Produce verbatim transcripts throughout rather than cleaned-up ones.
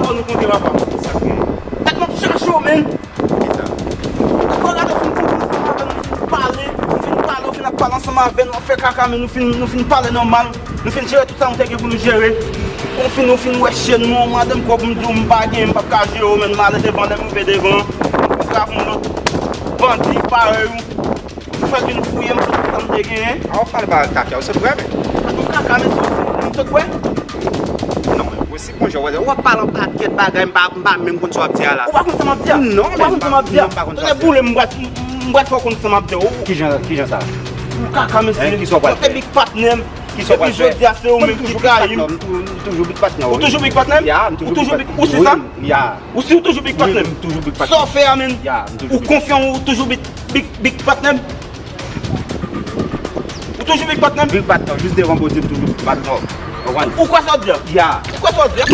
Nou konte, papa. Sa k genyen? Tèt m ap chaje w, menn. Kisa? Fò gade, w fin kouri ansanm avè m, nou fin pale, nou fin pale, w fin ap pale ansanm avè n, w ap fè kaka, men nou fin, nou fin pale nòmal, nou fin jere tout sa nou te gen pou nou jere. Ou fin, ou fin wè chen mwen, madanm kòb m di w m pa gen, m p ap ka jere w, menn, m ale devan, lè m rive devan, m kontre avè yon lòt bandi parèy ou. Ou fè vin fouye m tout sa m te genyen. A, w ap pale pa kaka, w sot bwè, men. Ak yon kaka, men se yon fou, m sot bwè? Non, men, mwen si konjè, w ap pale yon pakèt bagay, m pa, m pa menm konn sa w ap di a la. Ou pa konn sa m ap di a? Non, ou pa konn sa m ap di a? Non, m pa konn sa w ap di a. Tonnè boule m, m bwè, m bwè fò konn sa m ap di a. Kijan, kijan sa? Yon kaka, mesye. Hein, ki sa w pral fè? Big patnè m. Ki sa w pral fè? Epi jodi a, se ou menm ki trayi m. M toujou big patnè w, m toujou big patnè w. Ou toujou big patnè m? Ya, m toujou big patnè w. Ou toujou big patnè m? Wi, ya. Ou si w toujou big patnè m? Wi, m toujou big patnè w. Sa w fè a, menn? Ya, m toujou big patnè w. Ou konfyan, ou toujou big, big, big patnè m? Ou toujou big patnè m? Big patnè w, jis devan Bondye, m toujou big patnè w. Konprann? Ou kwè sa w di a? Ya. Ou kwè sa w di a?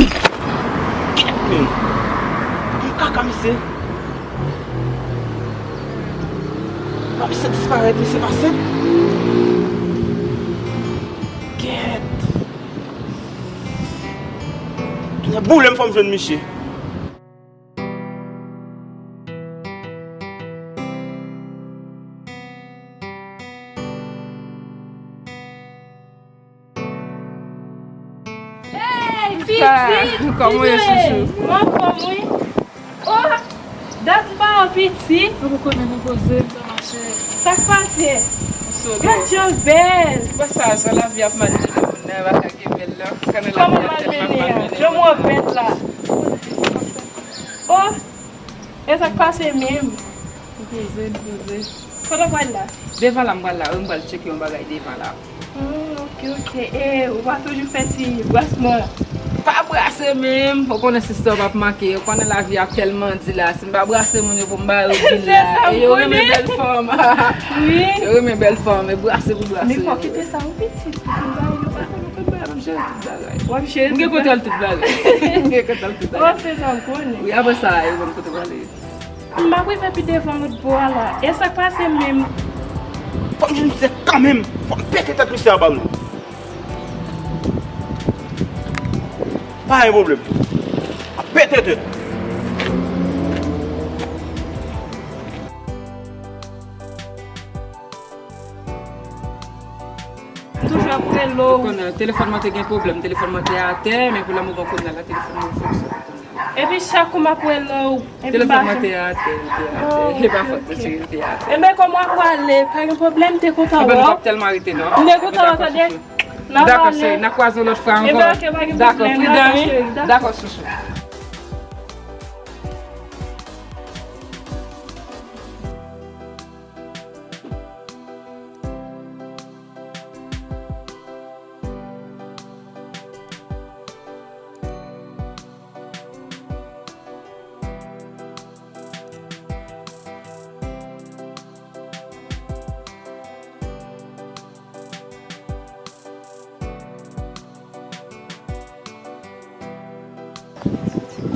Kèt, menn. Yon kaka, mesye. Misye disparèt, misye pase. Kèt. Tonnè boule m, fò m jwenn misye. Hey, pitit! Kòman w ye, chouchou? Mwen anfòm, wi. Oh, dat m pa wè w, pitit. Ou konnen nou poze, sa mache. Sa k pase? Gad jan w bèl. Bon, sa, jan lavi ap malmennen moun nan, e pa sa ki bèl la. Kòman malmennen an? Jan mwen bèl la. Oh, e sa k pase menm? M poze, m poze. Kote w pral la? Devan la, m pral la, wi, m pral tcheke yon bagay devan la. Hmm, ok, ok. E, ou pa toujou fè ti brasman? Pa brase menm. Ou konnen sista w p ap manke. Ou konnen lavi a tèlman di la. Si m pa brase moun yo pou m ba yo bil la. E yo renmen bèl fanm. Wi. Yo renmen bèl fanm. E brase pou brase. Men fò kite sa, wi, pitit. Pou m ba yo. Pa konn, konn ba yo, m jere tout bagay. W ap jere tout bagay? M gen kontwòl tout bagay. M gen kontwòl tout bagay. Oh, se sa m konnen. Wi, apre sa, e bon kote w prale. M p ap rive pi devan lòt bò a la. E sa k pase menm? Fò m jwenn misye kanmenm. Fò m pete tèt misye a ba nou. Pa gen pwoblèm. M ap pete tèt. M toujou ap rele w. Ou konnen, telefòn mwen te gen pwoblèm, telefòn mwen te atè, men pou lè moman kounye a la, telefòn mwen fonksyone kounye a. Epi chak kou m ap rele w, epi m pa jwenn. Telefòn mwen te atè, li te atè. Oh, e pa fòt mwen, cheri, li te atè. Enben, kòman w ap prale? Pa gen pwoblèm, m te kontan wè w. Enben, nou p ap tèlman rete, non. M te kontan wè w, tande. N ap pale. Dakò, cheri, n a kwaze yon lòt fwa ankò. Enben, ok, pa gen pwoblèm. Dakò, pridan, wi. Dakò, chouchou.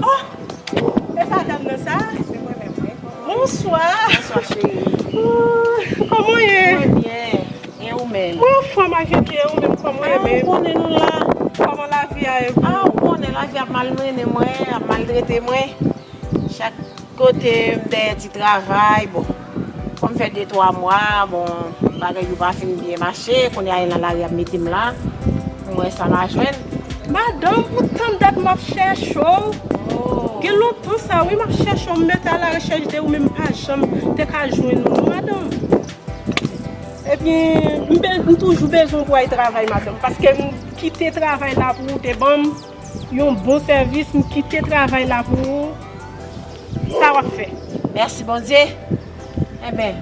Oh! E pa dam nan sa? Se mwen menm, wi. Bonswa. Bonswa, cheri. Oh, kòman w ye? Mwen byen. E ou menm? Mwen anfòm, ak Jezi, e ou menm, kòman w ye menm? Ah, ou konnen nou la. Kòman lavi a ye pou ou? Ah, ou konnen lavi ap malmennen mwen, ap maltrete mwen. Chak kote m dèyè ti travay, bon, fò m fè de twa mwa, bon, bagay yo pa fin byen mache, kounye a e nan lari ap mete m la, pou m wè sa m a jwenn. Madanm, pou tann dat m ap chèche w. Oh. Gen lontan sa, wi, m ap chèche w, m mete a la rechèch de ou, men m pa janm te ka jwenn ou, non, madanm. Ebyen, m be-, m toujou bezwen w pou al travay, madanm, paske m kite travay la pou ou te ban m yon bon sèvis, m kite travay la pou ou. Sa w ap fè? Mèsi, Bondye. Enben,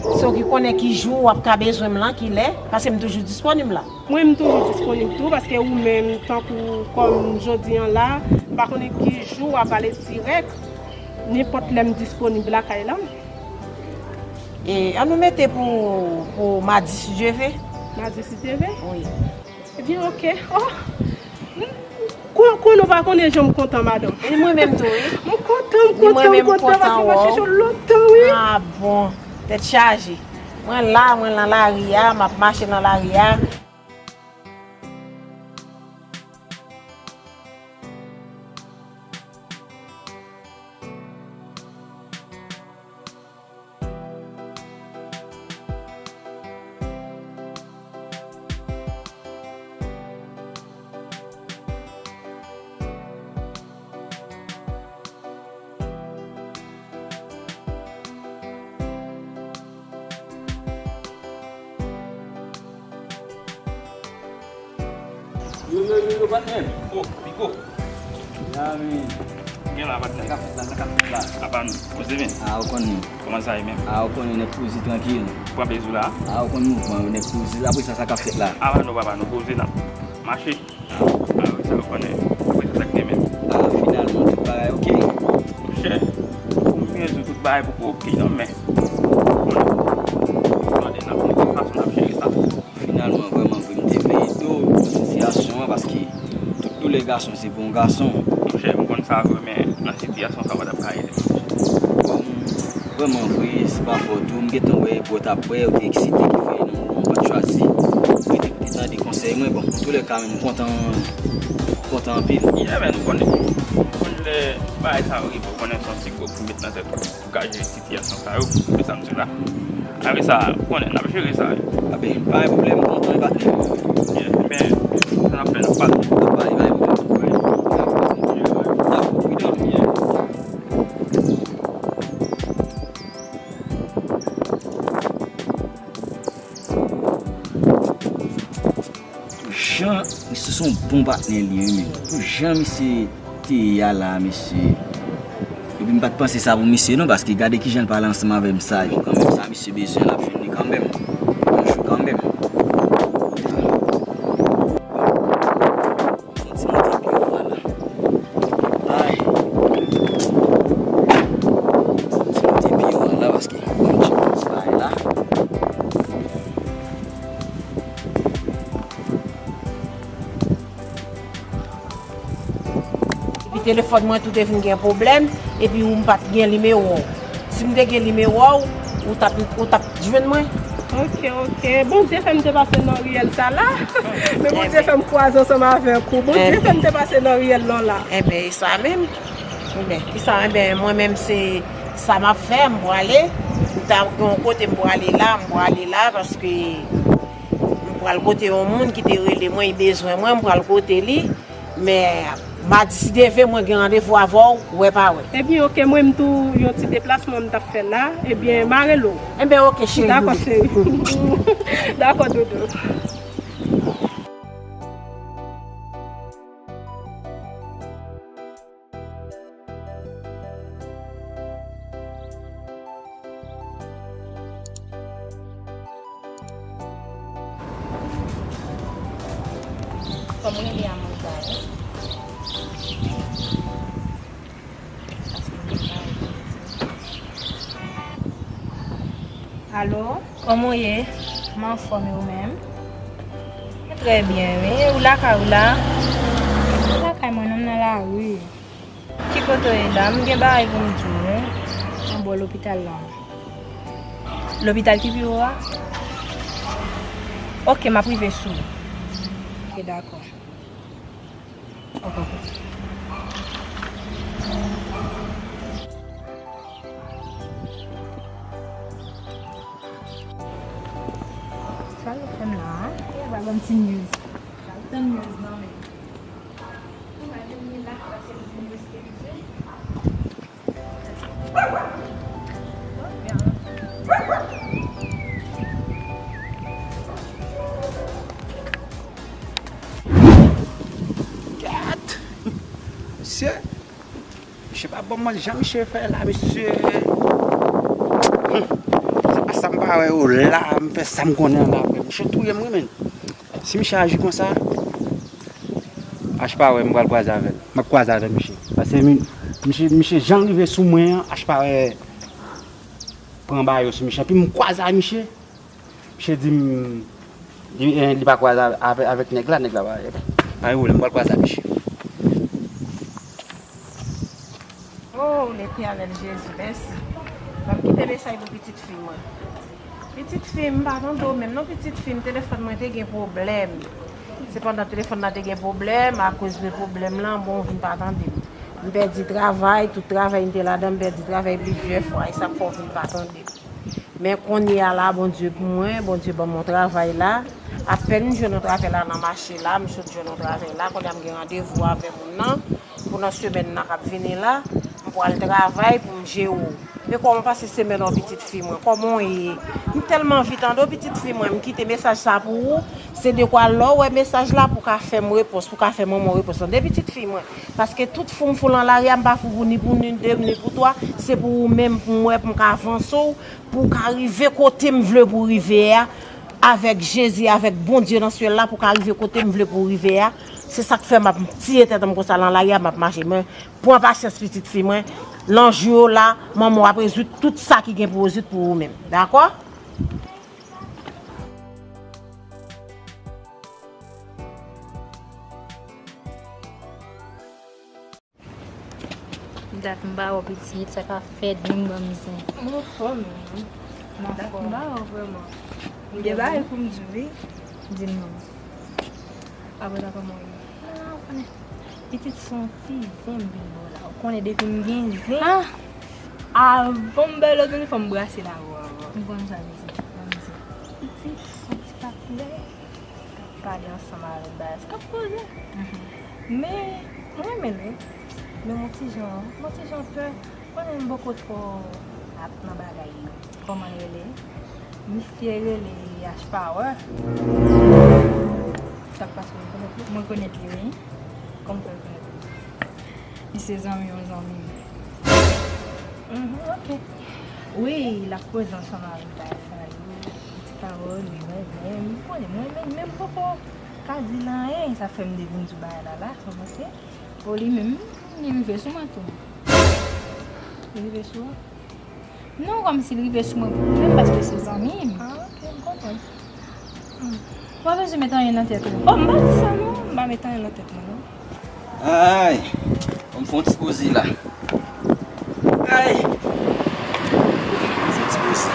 se w ki konnen ki jou w ap ka bezwen m lan, ki lè, paske m toujou disponib la. Mwen, m toujou disponib tou, paske ou menm, tankou kòm jodi an la, m pa konnen ki jou w ap ale dirèk, nenpòt lè m disponib lakay la. E, ann nou mete pou, pou madi, si Dye ve. Madi, si Dye ve? Wi. Ebyen, oke. Oh! Kon, kon nou pa konnen jan m kontan, madanm. E mwen menm tou, wi. Mwen kontan, m kontan, m kontan, paske m ap chèche w lontan, wi. Ah, bon. Tèt chaje. Mwen la, mwen nan lari a, m ap mache nan lari a. Yo, yo, yo, yo, patnè. Oh, Pico. Ya, men. Gen la, patnè. Sa k ap fèt la, sa k ap fèt la. Apa nou, poze men. Ah, ou konnen. Kòman sa ye menm? Ah, ou konnen, nèg poze trankil. Pran plezi w la. Ah, ou konn mouvman yo, nèg poze. Apre sa, sa k ap fèt la. Apa nou, papa, nou poze, n ap mache. Ah, wi, sa ou konnen. Apre sa, sa k gen menm? Ah, finalman, tout bagay oke. Monchè, pou m byen di w, tout bagay poko oke, non, men. Ou konnen. Tande, n ap, nou gen fason n ap jere sa. Finalman, vrèman vre, m te vle ede w nan sitiyasyon an, paske tout doulè gason se pou yon gason. Monchè, m konn sa vre, men nan sitiyasyon sa, w pa t ap ka ede m. Bon, vrèman vre, se pa fòt ou. M gentan wè bò w t ap bwè, ou te eksite, ki fè nan moman w pa t chwazi rete pou te tande konsèy mwen. Bon, antoulèka, men m kontan, kontan anpil. Yeah, men, ou konnen, ou konn lè bagay sa yo rive, ou konnen se yon ti gwo kou met nan tèt ou. Pou ka jere sitiyasyon sa yo, se sa m di la. Apre sa, ou konnen, n ap jere sa yo. A ben, pa gen pwoblèm, kontan e patnè. Yeah, men, sa n ap fè, n ap pale. N ap pale, pa gen pwoblèm. Dakò, dakò, pridan. Yeah. Pou jan misye se yon bon patnè li ye, men. Pou jan misye te ye a la, mesye. Epi m pa t panse sa pou misye non, paske gade kijan l pale ansanm avè m, saj. Kanmenm, sa misye bezwen, l ap jwenn li kanmenm. Yon jou kanmenm. Yon ti moute pye w la. Ay. Yon ti moute pye w la, paske yon ti moute pye w la. Epi telefòn mwen tou te vin gen pwoblèm, epi ou m pa t gen nimewo w. Si m te gen nimewo w, ou t ap, ou t ap jwenn mwen. Ok, ok. Bondye fè m te pase nan riyèl sa la. Men Bondye fè m kwaze ansanm avèk ou. Bondye fè m te pase nan riyèl lan la. Enben, e sa menm. Enben, kisa, enben, mwen menm se sa m ap fè, m prale. M ta gen yon kote m prale la, m prale la, paske m pral kote yon moun ki te rele mwen, li bezwen mwen, m pral kote li. Men, madi si Dye vle, mwen gen randevou avè w, wè pa wè. Ebyen, ok, mwen menm tou, yon ti deplasman m t ap fè la. Ebyen, m a rele w. Enben, ok, cheri. Dakò, doudou. Cheri. Dakò, doudou. Fò m rele Amanda, wi. Paske m gen bagay pou m di. Alo? Kòman w ye? M anfòm, e ou menm? Mwen trè byen, wi. E ou lakay ou la? Mwen lakay mwen, non, m nan lari. Ki kote w ye la? M gen bagay pou m di w, wi. Anbò lopital la. Lopital ki pi wo a? Ok, m ap rive sou ou. Ok, dakò. Ok, ok. Sa yo fè m la, a? Yo ba ban m ti news. Al tann news nan men. Gad! Mesye, misye pa ban m manje jan misye fè la, mesye. Hmm. Se pa sa m pa wè yo la, m fè sa m konnen an la, frè. Misye touye m, wi, men. Si misye aji konsa, H pa wè m pral kwaze avè l. M ap kwaze avè misye. Paske mi-, misye, misye jan l rive sou mwen an, H pa wè pran bayo sou misye. Epi m kwaze a misye. Misye di m, li, eh, li pa kwaze avè, avèk nèg la, nèg la pa, pa gen pwoblèm, m pral kwaze a misye. Oh, Letènèl Jezi, mèsi. Ban m kite mesaj pou pitit fi mwen. Pitit fi m, m pa tande w menm non, pitit fi m, telefòn mwen te gen pwoblèm. Se pandan telefòn nan te gen pwoblèm, akoz de pwoblèm lan, bon, w vin pa tande m. M pèdi travay, tout travay m te ladan, m pèdi travay plizyè fwa, e sa k fè w vin pa tande m. Men kounye a la, Bondye pou mwen, Bondye ban m yon travay la. Apèn m jwenn yon travay la nan mache la, m sot jwenn yon travay la, kounye a m gen randevou avè moun nan pou nan semèn nan k ap vini la, m Pral travay pou m jere w. Men kòman w pase semèn an, pitit fi mwen? Kòman w ye? M tèlman anvi tande w, pitit fi mwen. M kite mesaj sa pou ou. Se dekwa lè w wè mesaj la pou w ka fè m repons, pou w ka fè manman w repons. Tande, pitit fi mwen. Paske tout fou m fou lan lari a, m pa fou pou ni pou ni de, ni pou twa. Se pou ou menm, pou m wè, pou m ka avanse w, pou w ka rive kote m vle pou w rive a. Avèk Jezi, avèk Bondye nan syèl la, pou w ka rive kote m vle pou w rive a. Se sa k fè m ap tiye tèt m konsa lan lari a, m ap mache. Men, pran pasyans, pitit fi mwen. Lan jou yo la, manman w ap rezoud tout sa ki gen pou rezoud pou ou menm. Dakò? Dat m pa wè w, pitit, sa k ap fèt, vin ban m zen. M anfòm, wi. M anfòm. Dat m pa wè w vrèman. M gen bagay pou m di w, wi. Di m non. Apre sa, kòman w ye? Ah, ou konnen. Pitit, se yon ti zen m vin ba w la. Ou konnen depi m gen zen, ah, avan m bay lòt moun, fò m brase lago avan. M konn sa, pitit. Ban m zen. Pitit, se yon ti patnè k ap pale ansanm avèk bagay sa, k ap koze. Mhm. Men, mwen renmen l, wi. Men m yon ti jan, m yon ti jan pè. Konnen m poko twò ap nan bagay yo. Kòman l rele? Misye rele H Power. Sa k pase, ou rekonèt li? Mwen rekonèt li, wi. Kòman w fè rekonèt li? Li se zanmi yon zanmi m. Mhm, ok. Wi, l ap koze ansanm avèk bagay sa yo. Ti pawòl, wi, mwen menm, ou konnen, mwen menm, menm poko ka di l anyen, sa fè m te vin di w bagay la la, sa w panse? O, li menm, li rive sou mwen tou. Li rive sou ou? Non, kòmsi l rive sou mwen pou li menm, paske se zanmi m. Ah, ok, m konprann. Hmm. Ou pa bezwen met anyen nan tèt ou. Oh, m pa di sa non, m pa met anyen nan tèt mwen non. Ay, ban m fè yon ti poze la. Ay, fè yon ti poze.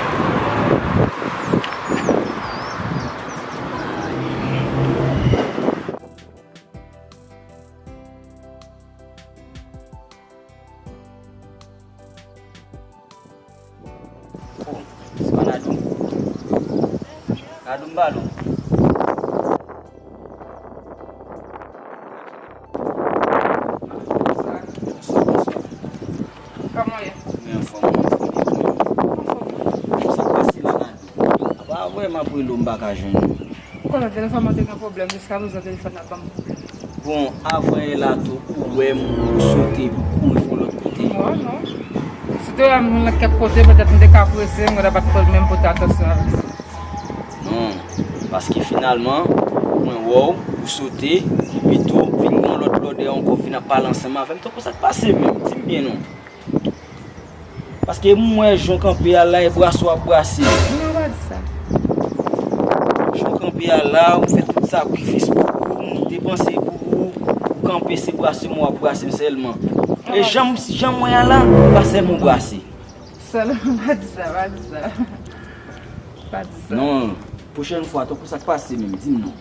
Oh, se pa Nadou? Nadou m pale w. Bonswa, bonswa. Kòman w ye? Mwen anfòm, mwen anfòm. Anfòm. Sa k pase la, Nadou? Apa vre m ap rele w, m pa ka jwenn ou. Ou konnen telefòn mwen te gen pwoblèm, jiska prezan telefòn nan ban m pwoblèm. Bon, avan yè la tou, ou wè m, ou sote, ou kouri fon lòt kote. Mwen, non. Si te wè m nan kèk kote, petèt m te ka prese, m gentan pa t menm pote atansyon avèk sa. Non, paske finalman, mwen wè w, ou sote, epi tou, vin gen yon lòt lòdè ankò, vin ap pale ansanm avè m, tankou sa k pase menm, di m byen non. Paske m wè jan w kanpe a la, e brase w ap brase. Non, pa di sa. Jan w kanpe a la, ou fè tout sakrifis pou ou, ou depanse pou ou, ou kanpe, se brase m w ap brase m sèlman. E jan m, jan m wè a la, pa sèlman w brase. Sèlman, pa di sa, pa di sa. Pa di sa. Non, pwochèn fwa, tankou sa k pase menm, di m non.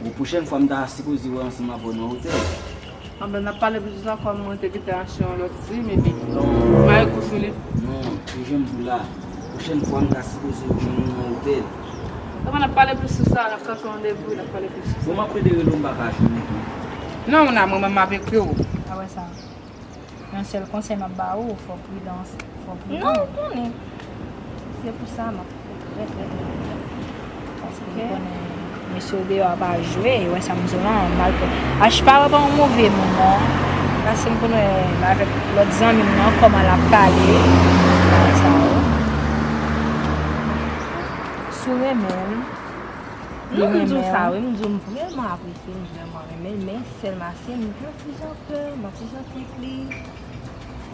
Bon, pwochèn fwa m ta sipoze wè ansanm avè w nan otèl. Anben, n ap pale plis sou sa, kòm mwen te kite achte yon lòt sim, epi m al kou sou li. Non, se jan m di w la. Pwochèn fwa m ta sipoze jwenn ou nan otèl. Anben, n ap pale plis sou sa, n ap kanpe randevou, n ap pale plis sou sa. Bon, m ap rele rele w, m pa ka jwenn ou tou. Non, mwen, mwen menm m ap ekri w. Apre sa. Yon sèl konsèy m ap ba ou, fò w pridan, fò w pridan. Non, ou konnen. Se pou sa m ap fè trè, trè, trè, trè. Paske m konnen mesye yo deyò a pa jwe, ou wè sa m di w lan, malgre H Power pa yon move moun, non. Paske m konn wè l avèk lòt zanmi m nan, kòman l ap pale, bagay sa yo. Si w renmen l, li renmen w. Non, m di w sa, wi, m di w m vrèman apresye l, m vrèman renmen l, men sèl m ase, m gen yon ti jan pè, m yon ti jan kont li.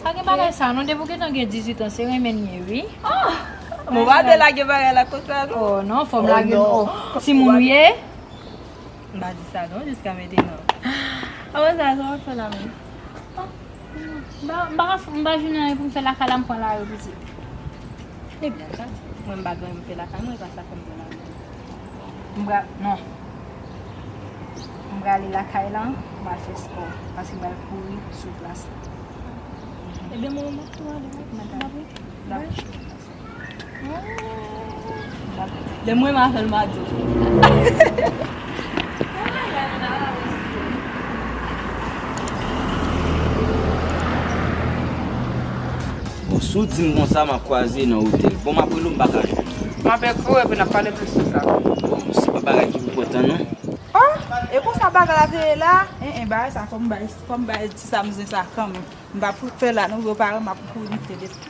Pa gen bagay sa non, depi w gentan gen dizuit an, se renmen l ye, wi. Ah! Mwen pa te lage bagay la konsa non. Oh non, fò m lage m. Oh, timoun ou ye? M pa di sa non, jiska mentenan. Apre sa, sa w ap fè la menm? Ah, m pa, m pa, m pa jwenn anyen pou m fè lakay la, m pran lari pitit. Ebyen, sa, mwen m pa gen anyen pou m fè lakay mwen, e pa sa k fè m pran lari. M pra-, non. M prale lakay la, m al fè spò, paske m pral kouri sou plas la. Ebyen, mwen, m ap tou ale, m ap tou ale. Bay. Lè mwen m avè l, m a di w. Si w di m konsa, m ap kwaze nan otèl. Bon, m ap rele w, m pa ka jwenn ou. M ap ekri w epi n ap pale plis sou sa. Bon, se pa bagay ki pou pran tan, non. Oh, e konsa bagay la te ye la? En, en, bagay sa, fò m bay, fò m bay ti sa m zen sa kanmenm. M p ap fè la, non, yo pa, m ap kouri telefòn.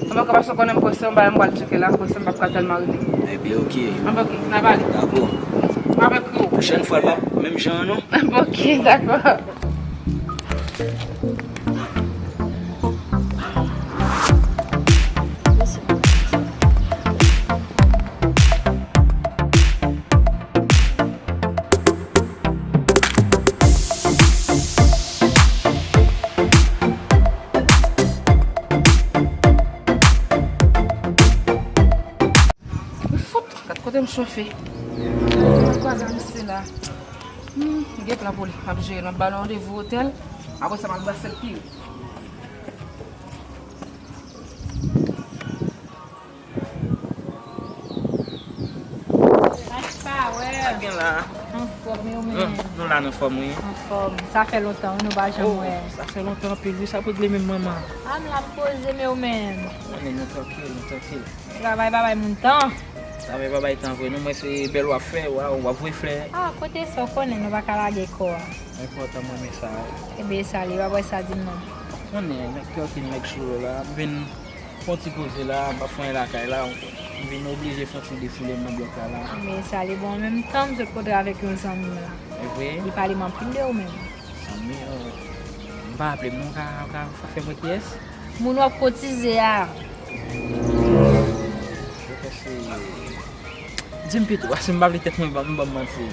Mwen ka pase konnen m prese, yon bagay m pral tcheke la, prese m p ap ka tèlman rete. Ebyen, oke. Mwen oke, n a pale. Dakò. M ap ekri w. Pwochèn fwa, l p ap menm jan an, non. Oke, dakò. Fout, gad kote m chofe. Mwen kwaze misye la. Hmm, m gen plan pou li. M ap jere l, m ap ba l randevou otèl. Apre sa, m ap brase l pi red. Sa k pa wè? Sa gen la? Anfòm, e ou menm? Nou, nou la, nou fòm, wi. Anfòm. Sa fè lontan, wi, nou pa janm wè. Oh, sa fè lontan anpil, wi. Sa p regle menm manman. A, m la poze, men ou menm? Konnen nou trankil, nou trankil. Travay pa bay moun tan. Travay pa bay tan vre, non, men se bèl w ap fè, w ap, w ap voye flè. A, kote sa, w konnen nou pa ka lage kò a. Enpòtan, mwen renmen sa, wi. Ebyen, sa li, w ap wè sa di m non. Konnen, nèg trankil, nèg sou yo la, m vin fè yon ti poze la, m ap fè yon lakay la, m vin oblije fè yon ti defoule m nan blòk la la. Men sa li bon, an menm tan m sot kontre avèk yon zanmi la. E vre? Li pale m anpil de ou menm. Zanmi, oh, m pa raple m non, w ka, w ka, w ka fè m wè kiyès? Moun w ap kotize a. Di m pito, paske m pa vle tèt mwen ban m, ban m manti.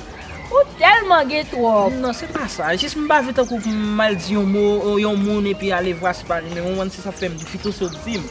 Ou tèlman gen twòp. Non, se pa sa. Jis m pa vle tankou m mal di yon mo, yon moun epi ale vwa se pa li menm. Ou konprann, se sa k fè m di pito se w k di m.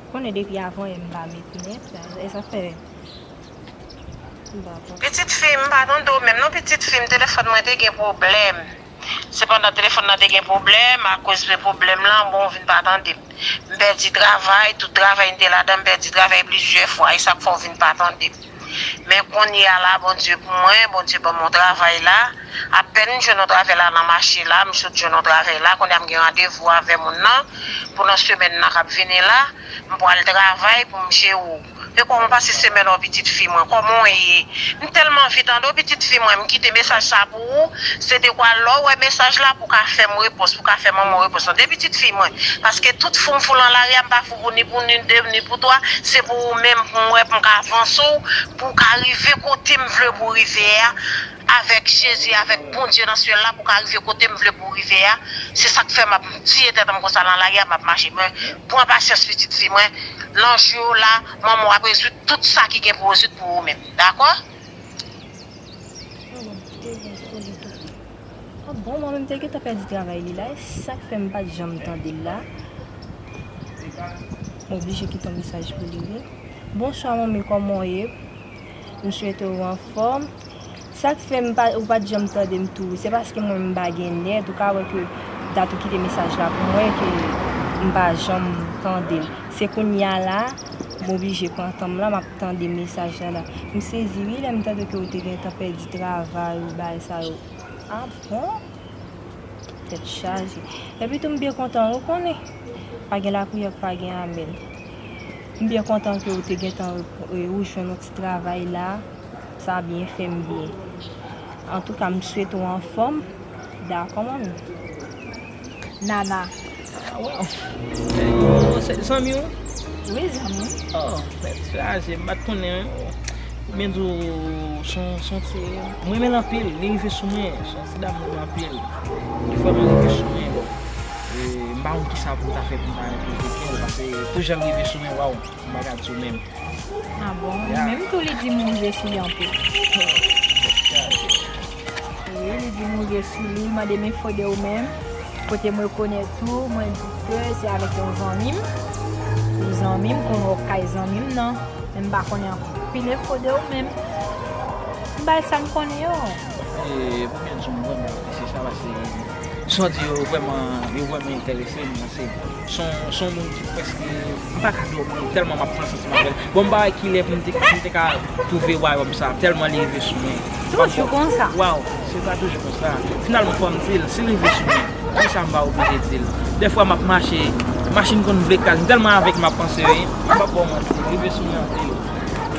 Konnen depi avan yè m pa met nèt, e sa fè m pa konn. Pitit fi m, pa tande w menm non, pitit fi m, telefòn mwen te gen pwoblèm. Sepandan, telefòn nan te gen pwoblèm, akoz de pwoblèm lan, bon, w vin pa tande m. M pèdi travay, tout travay m te ladan, m pèdi travay plizyè fwa, e sa k fè w vin pa tande m. Men kounye a la, Bondye pou mwen, Bondye ban m yon travay la. Apèn m jwenn yon travay la nan mache la, m sot jwenn yon travay la, kounye a m gen randevou avè moun nan pou nan semèn nan k ap vini la, m pral travay pou m jere w. E kòman w pase semèn w, pitit fi mwen? Kòman w ye? M tèlman anvi tande w, pitit fi mwen. M kite mesaj sa pou ou. Se dekwa lè w wè mesaj la pou w ka fè m repons, pou w ka fè manman w repons. Tande, pitit fi mwen. Paske tout fou m fou lan lari a, m pa fou pou ni pou ni de, ni pou twa. Se pou ou menm, pou m wè, pou m ka avanse w, pou w ka rive kote m vle pou w rive a. Avèk Jezi, avèk Bondye nan syèl la, pou w ka rive kote m vle pou w rive a. Se sa k fè m ap tiye tèt mwen konsa lan lari a, m ap mache. Men, pran pasyans, pitit fi mwen. Nan jou yo la, manman w ap rezoud tout sa ki gen pou rezoud pou ou menm. Dakò? Ah bon, mwen menm te gentan pèdi travay li la. E sa k fè m pa t janm tande l la. M oblije kite yon mesaj pou li, wi. Bonswa, manmi, kòman w ye? M swete w anfòm. Sa k fè m pa, ou pa t janm tande m tou, se paske mwen m pa gen nèt, ou ka wè ke dat ou kite mesaj la pou mwen ke m pa janm tande l. Se kounye a la, m oblije pran tan m la, m ap tande mesaj la la. M sezi wi, lè m tande ke ou te gentan pèdi travay ou bagay sa yo. Ah bon? Tèt chaje. Epi tou m byen kontan, ou konnen. Pa gen lapriyè k pa gen amèn. M byen kontan ke ou te gentan re-, re-, rejwenn yon ti travay la. Sa byen fè m byen. Antouka, m swete w anfòm. Dakò, manmi? Nana. Ah, wow. Oh, se zanmi w? Wi, zanmi. Oh, tèt chaje, m pa t konnen. Men di w, son, son ti, m renmen l anpil, li rive sou mwen, son ti dam mwen anpil. Li vrèman rive sou mwen, bon. E, m pa konn kisa pou m ta fè pou m ta enplike l, paske tout jan l rive sou mwen, waw, m pa ka di w menm. Ah bon? Ya. Menm tou li di m rive sou li anpil. Wi, li di m rive sou li, li mande m enfo de ou menm. Kote m rekonèt tou, mwen di ke se avèk yon zanmi m. Yon zanmi m, konnen w kay zanmi m nan. Men m pa konnen ankò. Pile fo de ou menm. M bay sa m konnen yo. E, pou byen di w, m vrèman apresye sa, paske jan w di yo vrèman, yo vrèman enterese m nan, se, se yon, se yon moun ki prèske, m pa ka dòmi, tèlman m ap pran santiman avè l. Bon, m pa wè kilè pou m te, pou m te ka twouve wayòm sa, tèlman li rive sou mwen. Toujou konsa. Waw, se pa toujou konsa. Finalman, fò m di l, si l rive sou mwen, kisa m pa oblije di l? Dèfwa m ap mache, machin konn vle kal, m tèlman avèk m ap panse, wi, m p ap ba w manti, li rive sou mwen anpil.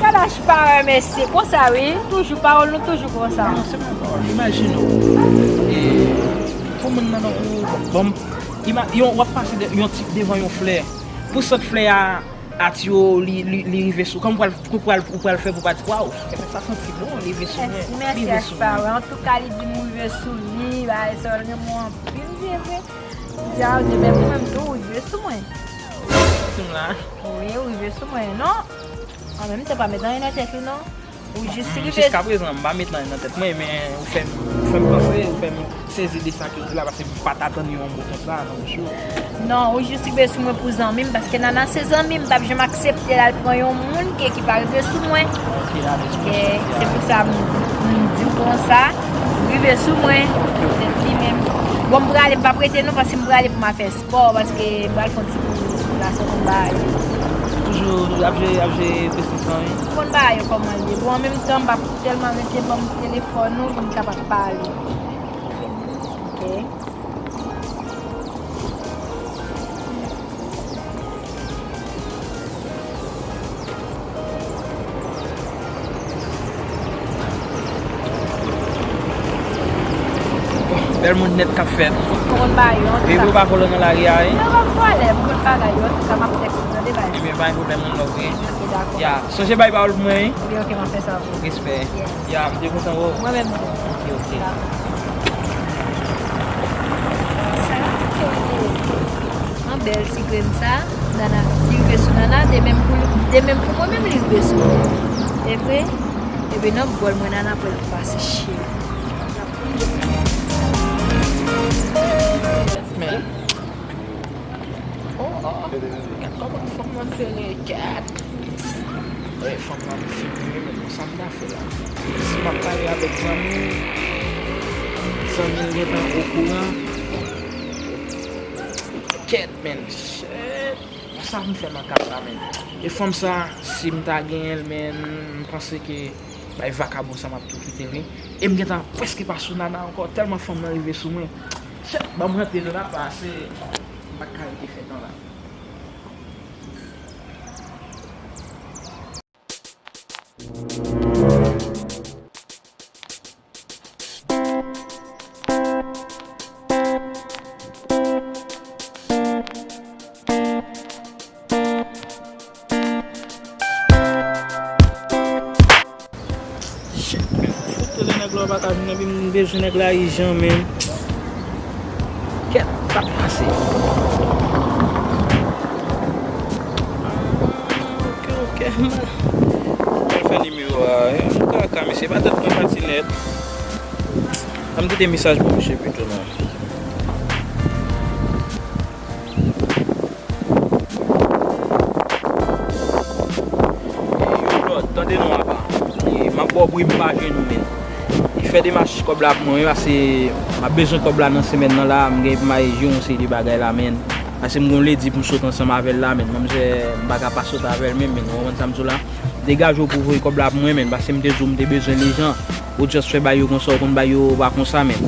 Kadash pa wè mesye konsa wi, toujou pawòl nou toujou konsa. Non, se pa pawòl, imajine w. E, pou moun nan nan ou, bon, ima, yon, w ap pase de, yon tip devan yon flè. Pou sant flè a, at yo, li, li, li rive sou. Kòman ou pral, ou pral, ou pral fè pou pa di, waw, sa santi bon, li rive sou mwen. Mèsi, li rive sou mwen. Antouka, li di m rive sou li, bagay sa, l renmen w anpil, vre, vre. M di, a, ou di, men mwen menm tou, ou rive sou mwen. Sim la. Wi, ou rive sou mwen, non? An menm tan, pa met anyen nan tèt ou, non. Ou jis rive. Jiska prezan, m pa met anyen nan tèt mwen, men ou fè m, ou fè m panse, ou fè m sezi de sa ke w di la, paske m pa t atann yon mo konsa nan bouch ou. Non, ou jis rive sou mwen pou zanmi m, paske Nana se zanmi m, m p ap janm aksepte l al pran yon moun ke, ki pa rive sou mwen. Ok, la, se pou sa m, m di w konsa, rive sou mwen, se li menm. Bon, m prale, m p ap rete non, paske m prale pou m al fè spò, paske m pral fè yon ti kouri sou plas, ou konn bagay yo. Toujou ap jere, ap jere biznis lan, wi. Ou konn bagay yo kòman l ye. Bon, an menm tan, m p ap tèlman rete, ban m telefòn ou pou m kapab pale. Ok. Bèl moun nèt k ap fèt. Ou konn bagay yo, antouka. Epi ou pa vòlè nan lari a, wi? Non, m p ap vòlè, m konn bagay yo, antouka, m ap tèks ou, tande, bay. Ebyen, pa gen pwoblèm, one love, wi. Ok, dakò. Ya, sonje bay pawòl pou mwen, wi. Ok, ok, m ap fè sa pou ou. Respè. Yes. Ya, m te kontan wè w. Mwen menm tou. Ok, ok. Dakò. Sa, ok. An bèl ti grenn sa, Nana, li rive sou Nana, de menm pou, de menm pou mwen menm li rive sou mwen. E vre? Ebyen nan bòl mwen Nana pral pase cheri. Men. Oh, oh. Gad kòman fanm nan fere, gad. Ey, fanm nan fini, men konsa m ta fè la. Si m ap pale avèk zanmi, zanmi m gentan okouran. Kèt, men, shit. Sa m fè nan kay la, men. E fanm sa, si m ta genyen l, men, m panse ke bay vakabon sa m ap tou kite l, wi. E m gentan prèske pa sou Nana ankò, tèlman fanm nan rive sou mwen. Shit, ban m rantre nan apa, se, m pa ka rete fè tan la. Shit, men, fout tele nèg la, w pa ka jwenn, epi m bezwen nèg la ijan, men. Kèt, sa k pase? Ah, ok, ok, m al fè nimewo a, wi. M kaka, mesye, pa tèt mwen pati nèt. Ann kite mesaj pou misye pito, non. Yo, Lòd, tande non apa. E, m ap ba w bri, m pa jwenn ou, men. E fè demach kòb la pou mwen, wi, paske m ap bezwen kòb la nan semèn nan la, m gen pou m al jere yon seri de bagay la, men. Paske m gen yon ledi pou m sot ansanm avè l la, men. Manmzè, m pa ka pa sot avè l menm, men. Ou konprann sa m di w la? Degaje w pou voye kòb la pou mwen, men. Paske m te di w m te bezwen l ijan. Ou just fè bay yo konsa, ou konn bay yo pa konsa, men.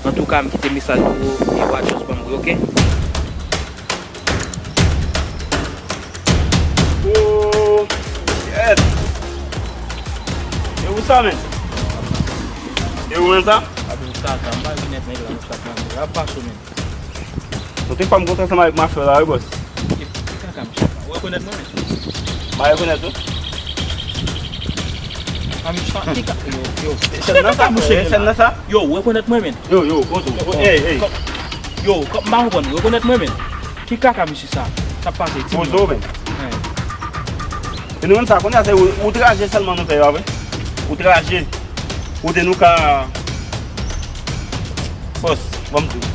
Antouka, m kite mesaj pou ou, e w a just ban m bri, ok? Oh, shit. E ou sa, men? E ou menm sa? Ap yon kaka, m pa rinèt nèg la, nou chak mande. Ap pase, men. Bon, te fè m kontre ansanm avèk mafya la, wi, bòs. E kaka, misye. Ou rekonèt mwen, men? M pa rekonèt ou. A, misye, ki ka-, yo, yo. Sèn nan sa, mouche, sèn nan sa. Yo, ou rekonèt mwen, men? Yo, yo, bonjou. Ey, ey. Yo, kò-, m pa konprann. Ou rekonèt mwen, men? Ki kaka misye sa? Sa pase, di m. Poze w, men. Ey. E nou menm sa, kounye a se ou-, outraje sèlman nou fè yo, pa vre? Outraje. Kote nou ka. Bòs, ban m di w.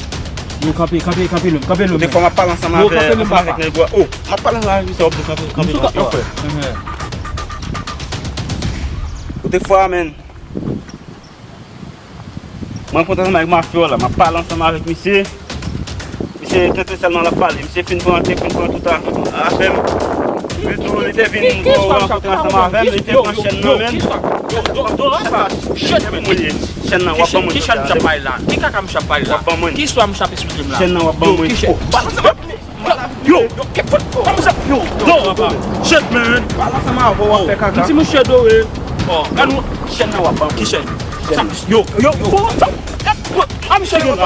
Yo, kanpe, kanpe, kanpe lwen, kanpe lwen. Kote fò m ap pale ansanm avè, ansanm avèk nèg yo. Oh, m ap pale ansanm avèk misye, w ap di kanpe, kanpe lwen. Yo, frè. Mhm. Defwa, menn. Mwen kontan ansanm avèk mafya la. M ap pale ansanm avèk misye. Misye tenten sèlman l ap pale. Misye fin pran, te fin pran tout a-, afè m. Li tou, li te vin rankontre ansanm avè m. Li te pran chèn nan men m. Chèn nan w ap ban mwen. Ki chèn misye ap pale la? Ki kaka misye ap pale la? W ap ban mwen. Ki istwa misye ap esplike m la? Chèn nan w ap ban mwen. Ki chèn? Yo, yo, kèt fout. Kòman sa? Yo, yo, yo, shit, man. Pale ansanm avè w, w ap fè kaka. Yon ti mouche dore. Oh, gad nou. Chèn nan w ap ban. Ki chèn? Yo, yo, yo. A misye gen la.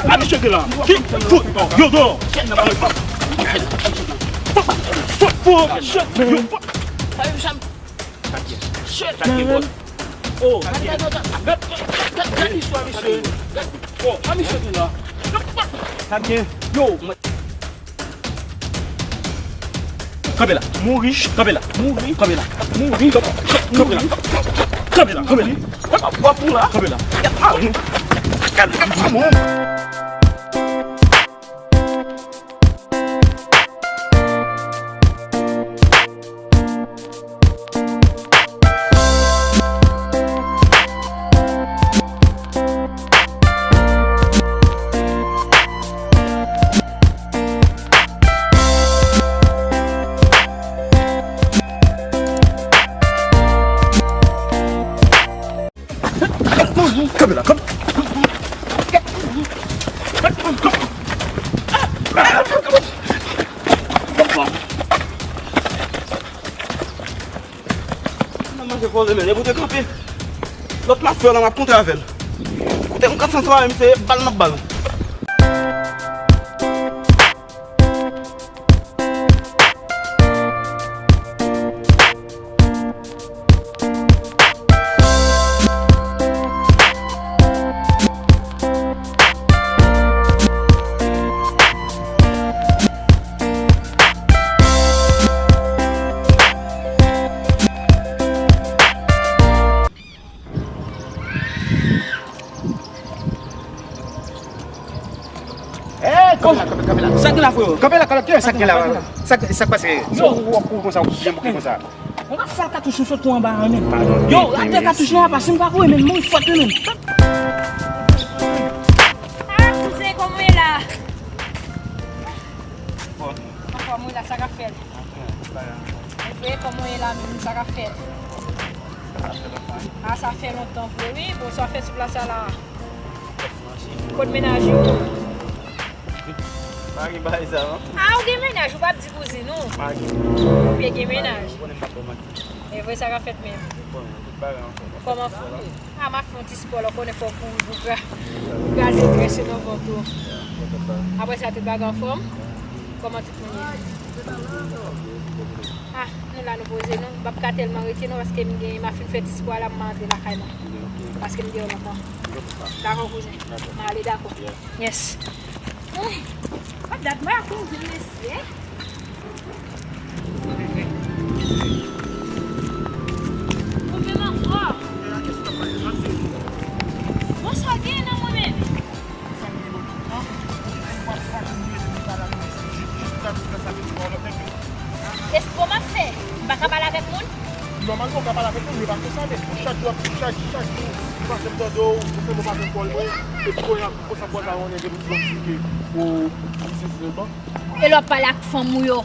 A misye gen la. Ki fout. Yo, yo. Fout, fout, shit, man. Yo. Shit, man. Oh, gad, gad, gad, gad, gad, gad istwa misye. Gad, oh, a misye gen la. Yo, mwen. Kanpe la. Mouri. Kanpe la. Mouri. Kanpe la. Mouri. Kanpe la. Kanpe la. Kanpe la. W ap mouri la. Kanpe la. Gad, gad, gad, gad. Kanpe la, kanpe. Nan manje vòlè, men, e pou te kanpe. Lòt mafya la, m ap kontre avè l. Kote m kat san swa, m se bal m ap bal. Hey, kanpe la, kanpe, kanpe la. Sa k gen la, freo? Kanpe la, kanpe la. Ki sa k gen la? Sa, sa k pase? Yo. Ou, ou, ou konsa, ou byen bouke konsa. Mwen ka fè l katouch ou sot tou anba a, men. Yo, atè katouch lan, pase m pa kouri, men mouri fòt, men. Ah, kouzen, kòman w ye la? Anfòm, wi, la, sa k ap fèt? Anfòm, bagay anfòm. Mwen vre, kòman w ye la menm, sa k ap fèt? Sa fè lontan. Ah, sa fè lontan vre, wi. Bon, sa w ap fè sou plas la la? Kot mennaj ou? Pa gen bagay sa, non. Ah, ou gen mennaj, ou p ap di kouzin ou? Pa gen. Ou byen gen mennaj. Ou konnen m pa t bon manti. E vre, sa k ap fèt menm? Ou konnen, tout bagay anfòm. Kòman? Ah, m ap fè yon ti spò la, ou konnen fò w kouri pou gra-, pou kraze grès yo nan vant ou. Apre sa, tout bagay anfòm? Kòman tout moun ye? Ah, nou la, nou poze nou. M p ap ka tèlman rete non, paske m gen, m ap fin fè ti spò a la, m antre lakay mwen. Paske m deyò lontan. Dakò, kouzen. M ale, dakò. Yes. Ay, pa dat mwen ak yon vil mesye. Ou menm ankò. Bonswa, gen nan mwen menm. Espo m ap fè. M pa ka pale avèk moun? Nòmalman, w ka pale avèk moun, men pa konsa, men chak jou, chak, chak jou, m pa janm tande w, ou fè mwen pa janm kòl mwen, epi kounye a, konsa, bò sa, yon nèg epi di w eksplike, o, si, si, bon. E lè w ap pale ak fanm ou yo?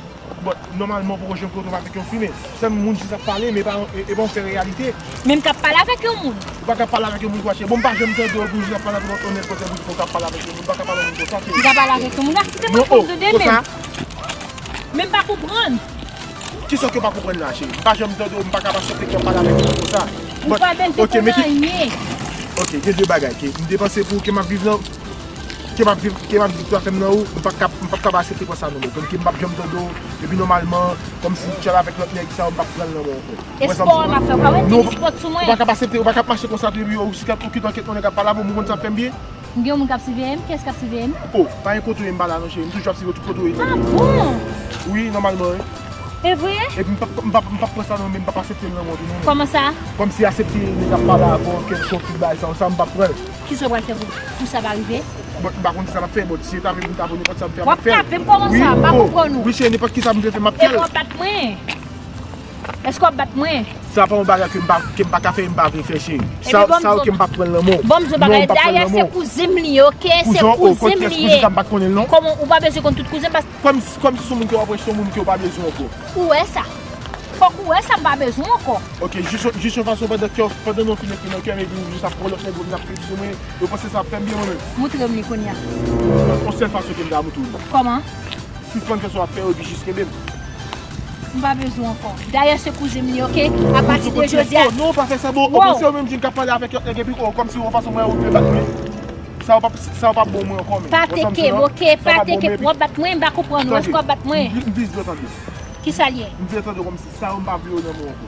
Bon, nòmalman, ou poko janm kote w avèk yon fi, men sèl moun jis ap pale, men e pa, e, e pa yon fè reyalite. Men m ka pale avèk yon moun? Ou pa ka pale avèk yon moun, kwa, cheri. Bon, m pa janm tande w pou jis ap pale avèk yon nèg konsa, pou w ka pale avèk yon moun. M pa ka pale yon moun konsa, cheri. M ka pale avèk yon moun? Ah, kite mwen konn tande menm. Men m pa konprann. Kisa ke w pa konprann la, cheri? M pa janm tande w, m pa ka aksepte ke w pale avèk yon moun konsa. Ou pa byen fè konn anyen. Ok, gen de bagay ke m te panse pou ke m ap viv nan, ke m ap viv, ke m ap viv tout afè m nan ou, m p ap ka, m p ap ka aksepte konsa non, men. Paske m p ap janm tande w, epi nòmalman, kòmsi w tchal avèk lòt nèg sa yo, m p ap pran l nan men w ankò. Espò m ap fè, ou pa wè tenis pòt sou mwen? Ou pa ka aksepte, ou pa ka mache konsa tou, epi ou si kat ou kite anket yon nèg ap pale avè w, ou konn sa ap fè m byen? M gen yon moun k ap siveye m? Kiyès k ap siveye m? Oh, pa gen kote w ye m pa la non, cheri. M toujou ap siveye w tout kote w ye. Ah bon? Wi, nòmalman, wi. E vre? Epi m p ap, m p ap, m p ap pran sa non, men m p ap aksepte l nan men w tou non. Kòman sa? Kòmsi aksepte nèg ap pale avè w, kèlkonk ti bagay sa, sa m p ap pran l. Kisa w pral fè pou, pou sa pa rive? Bon, m pa konn kisa m ap fè, bon, si se ta vle pou m tape w, nenpòt sa m fè, m ap fè l. W ap tape m kòman sa? M pa konprann ou. Wi, cheri, nenpòt kisa m vle fè, m ap fè l. Epi w ap bat mwen? Èske w ap bat mwen? Sa pa yon bagay ke m pa, ke m pa ka fè, m pa vle fè, cheri. Sa, sa yo ke m p ap pran l nan men w. Ban m di w bagay, dayè se kouzen m li ye, oke? Se kouzen m li ye. Kouzen sa m pa t konnen l non. Kòman ou pa bezwen konn tout kouzen m? Kòm, kòm si se yon moun ke w ap rejte, yon moun ke w pa bezwen ankò. Ou wè sa? Fòk ou wè sa, m pa bezwen ankò. Oke, jis, jis yon fason pandan ke, pandan nou fin ekri nan kè m epi ou jis ap pran lòt nèg yo vin ap fè sou mwen, yo panse sa ap fè m byen mwen menm. Moutre m li kounye a. Yon sèl fason ke m ka moutre w li. Kòman? Sispann fè sa w ap fè yo epi jis kenbe m. M pa bezwen ankò. Dayè se kouzen m li, oke? Apati de jodi a. Non, pa fè sa, bon. Okontrè, ou menm jwenn k ap pale avèk yon nèg epi, oh, kòmsi yon fason mwen ou vle bat mwen. Sa yo p ap, sa yo p ap bon mwen ankò, men. Pa teke m, oke? Pa teke m, w ap bat mwen, m pa konprann ou. Èske w ap bat mwen? M vle tande. Kisa l ye? M vle tande kòmsi sa yo m pa vle yo nan men w ankò.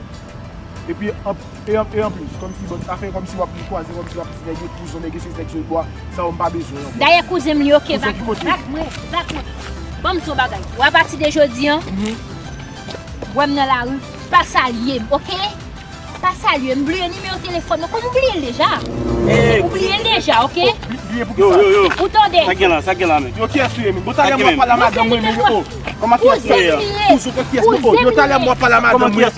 Epi, an, e an, e anplis, kòmsi, bon, afè kòmsi w ap chwazi, kòmsi w ap di nèg yo kouzon, nèg yo se nèg sòlbwa, sa yo m pa bezwen ankò. Dayè kouzen m li, oke, bat mwen, bat mwen. Ban m di w bagay. W apati de jodi a, wè m nan lari, pa salye m, oke? Pa salye m, bliye nimewo telefòn mwen, kòm ou bliye l deja. Ou bliye l deja, oke? Bliye pou kisa? Ou tande? Sa gen la, sa gen la, men. Yo, kiyès ou ye, men? Bon, talè m w ap pale a madanm mwen, men yo. Kòman kiyès ou ye a? Kouzen m li ye. Kouzen kouzen m li ye. Yo, talè m w ap pale a madanm mwen, yo.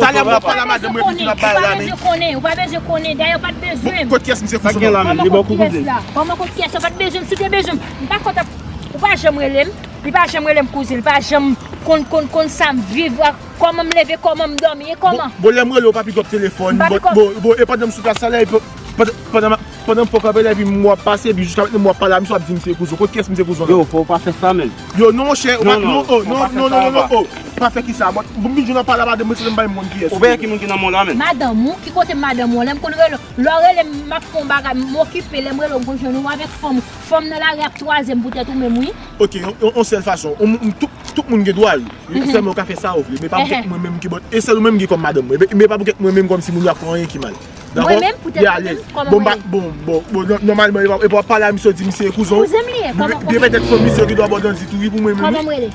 Talè m w ap pale a madanm mwen, epi n ap bay la, men. Ou pa bezwen konnen, ou pa bezwen konnen, ou pa bezwen konnen. Dayè, ou pa t bezwen m. Kot kiyès misye kouzen? Sa gen la, men. Li bò kou kouzen. Kòman kot kiyès la? Ou pa t bezwen m, si w te bezwen m, m pa konn t ap, ou pa janm rele m, li pa janm rele m kouzen, li pa janm konn, konn, konn sa m viv, kòman m leve, kòman m dòmi, e kòman? Bon, bon, lè m rele w, w pa pik ap telefòn, bon, bon, bon, e pandan m sou plas la, epi pandan, pandan m, pandan m fè kanpe la, epi m wè w ap pase, epi jiska mentnan m wè w ap pale a misye, w ap di m se kouzen. Kot kiyès misye kouzen la? Yo, fò w pa fè sa, men. Yo, non, monchè, non, non, non, non, non, non, pa fè kisa? Bon, m vin jwenn w ap pale a madanm mwen, se menm pa menm konn kiyès. Ou wè ki moun ki nan men w la, men. Madanm ou? Ki kote madanm ou? Lè m konn rele w, lè w rele m, m ap fè yon bagay, m okipe, lè m rele w, m konn jwenn ou avèk fanm ou. Fanm nan lari ap twaze m poutèt ou menm, wi. Oke, yon, yon, yon sèl fason. Yon moun, tout, tout moun gen dwa, wi. Sèlman ou ka fè sa ou vle, men pa poutèt mwen menm ki bon. E sèl ou menm ki kòm madanm mwen. Men, men pa poutèt mwen menm kòmsi moun yo ap fè anyen ki mal. Dakò? Mwen menm, poutèt mwen menm, kòman mwen ye? Bon, bon, bon, nò-, nòmalman, e pa, e pa w ap pale a misye, w di misye kouzen w. Kouzen m li ye, kòman, kòman? Gen petèt fanm misye ki dwe abòdansi tou, wi, pou mwen menm, wi. Kòman m rele?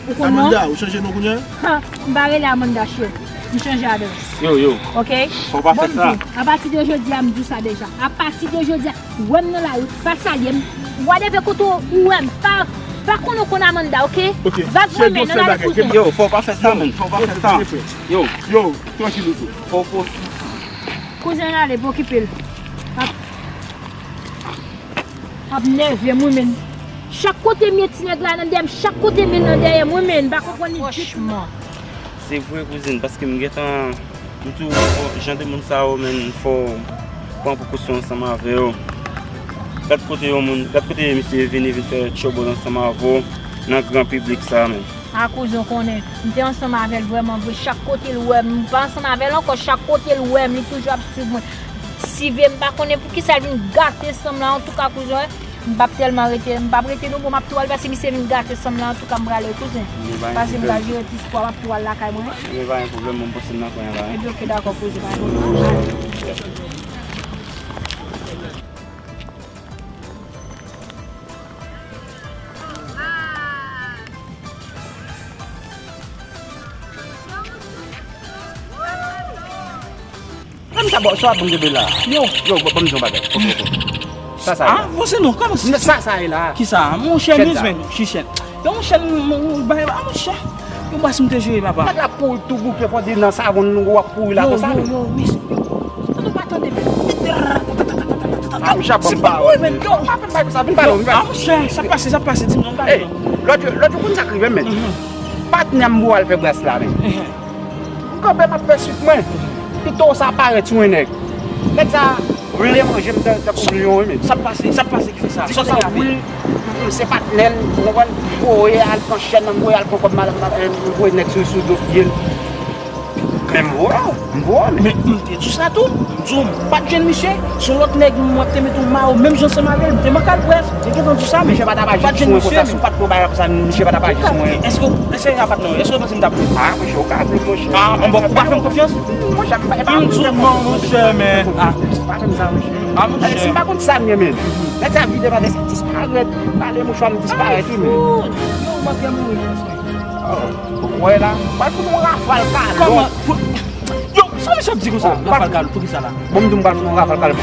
Ou konn non? Amanda, ou chanje non kounye a? Ha, m pa rele Amanda, cheri. M chanje adrès. Yo, yo. Oke? Fò w pa fè sa. Bon, m di w, apati de jodi a, m di w sa deja. Apati de jodi a, wè m nan lari, pa salye m. Whatever kote ou wè m, pa, pa konnen w konn Amanda, oke? Oke. Vag mwen men nan lari kouzen. Yo, fò w pa fè sa, men. Fò w pa fè sa. Yo. Yo, trankil ou tou. Fò, fò. Kouzen ale, pa okipe l. Ap, ap nève m, wi, men. Chak kote m ye, ti nèg la nan dèyè m, chak kote m ye nan dèyè m, wi, men. M pa konprann li ditou. Franchman. Se vre, kouzin, paske m gentan, m di w, jan de moun sa yo, men, fò w pran prekosyon ansanm avè yo. Gad kote yon moun, gad kote misye vini, vin fè tchobol ansanm avè w nan gran piblik sa, men. A, kouzin, w konnen, m te ansanm avè l vrèman vre. Chak kote l wè m, m pa ansanm avè l ankò, chak kote l wè m, li toujou ap swiv mwen. Sive m, pa konnen poukisa l vin gate san m la, antouka, kouzin, m p ap tèlman rete, m p ap rete non, bon, m ap tou al pase misye vin gate san m la, antouka, m prale, kouzin. Pase m pral jere ti spò, m ap tou al lakay mwen. Ebyen, pa gen pwoblèm, mwen poste m nan kwen an la. Ebyen, oke, dakò, kouzin, pa gen pwoblèm. Kòm sa, bon, sa w ap ban m kenbe la. Yo. Yo, ban m di yon bagay. Oke, oke. Sa, sa ye la. Ah, bon, se nou, kòman sa? Sa, sa ye la. Ki sa? Monchè, men, chichèt. Yo, monchè, m, m, m, bay, ah, monchè. Yo, bas m te jere, papa. Nèg la kouri tou bouke, fò di nan savon, nou w ap kouri la konsa. Yo, yo, yo, mesye. Tande, pa tande, men. Ah, monchè, bon, pa wè, men. Yo, pa fè m bay konsa, vin pale, vin pale. Ah, monchè, sa pase, sa pase, di m non, pa. Lòt jou, lòt jou, konn sa k rive m, men. Patnè m pou al fè bras la, men. M kanpe, m ap fè swit mwen. Pito sa parèt sou yon nèg. Nèg sa vle manje m tan, tankou lyon, wi, men. Sa pase, sa pase ki fè sa? Sa, sa ap fè? Wi, mm, mm, se patnè l, ou konprann? Voye al pran chèn nan, voye al pran kòb madanm nan, eh, voye nèg sou, sou do pye l. Men m voye w, m voye w, men. Men m te di w sa tou. M di w, m pa t jwenn misye. Se yon lòt nèg, m wè te mete yon mayo, menm jan ansanm avè l. M te manke al près. M te gentan di w sa, men. Misye pa t ap aji sou mwen konsa, si w pa t pran bagay konsa, misye pa t ap aji sou mwen. Èske, èske se apatnè w? Èske w panse m t ap vle? Ah, monchè, ou ka vle, monchè. Ah, bon, ou pa fè m konfyans? Monchè, m pa, e pa konfyans. M di w non, monchè, men. Ah. Pa fè m sa, monchè. Ah, monchè. Si m pa konn sa m ye, men. Nèg sa vide pa disparèt. Pale mouchwa, m disparèt, wi, men. Yo, m ap gen mouri. Oh, wè la, m pral fout yon rafal kalòt. Kòman? Pou, yo, sa misye ap di konsa? Oh, rafal kalòt, poukisa la? Bon, m di w m pral fout yon rafal kalòt.